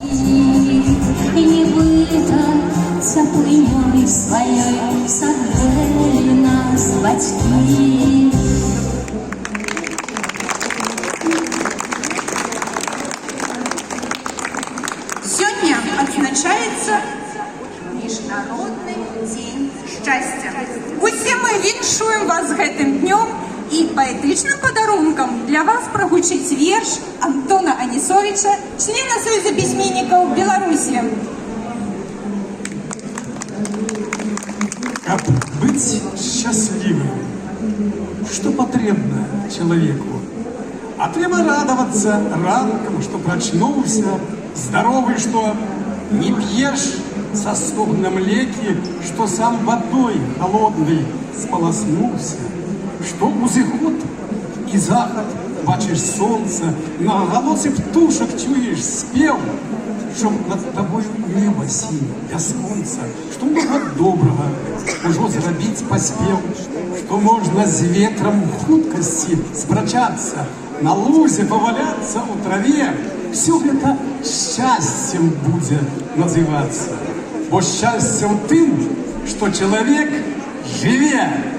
І нібыта цеплынёй сваёй сагрэлі нас бацькі. Сёння адзначаецца Міжнародны дзень шчасця. Усе мы віншуем вас з гэтым днём, і паэтычным падарункам для вас прагучыць верш Антона Анісовіча, члена Саюза пісьменнікаў Беларусі. Каб быць счаслівым, што патрэбна чалавеку? А трэба радавацца ранкам, што прачнуўся, здаровы, што не п'еш са стогнам лекі, што сам вадой халоднай спаласнуўся, што ўзыход і захад бачыш сонца, на галосы птушак чуеш спеў, чтоб над табою неба сінь бясконца, што многа добрага ўжо зрабіць паспеў, што можна з ветрам у хуткасці спрачацца, на лузе паваляцца ў траве, всё гэта шчасцем будзе называцца. Бо шчасце ў тым, што чалавек жыве.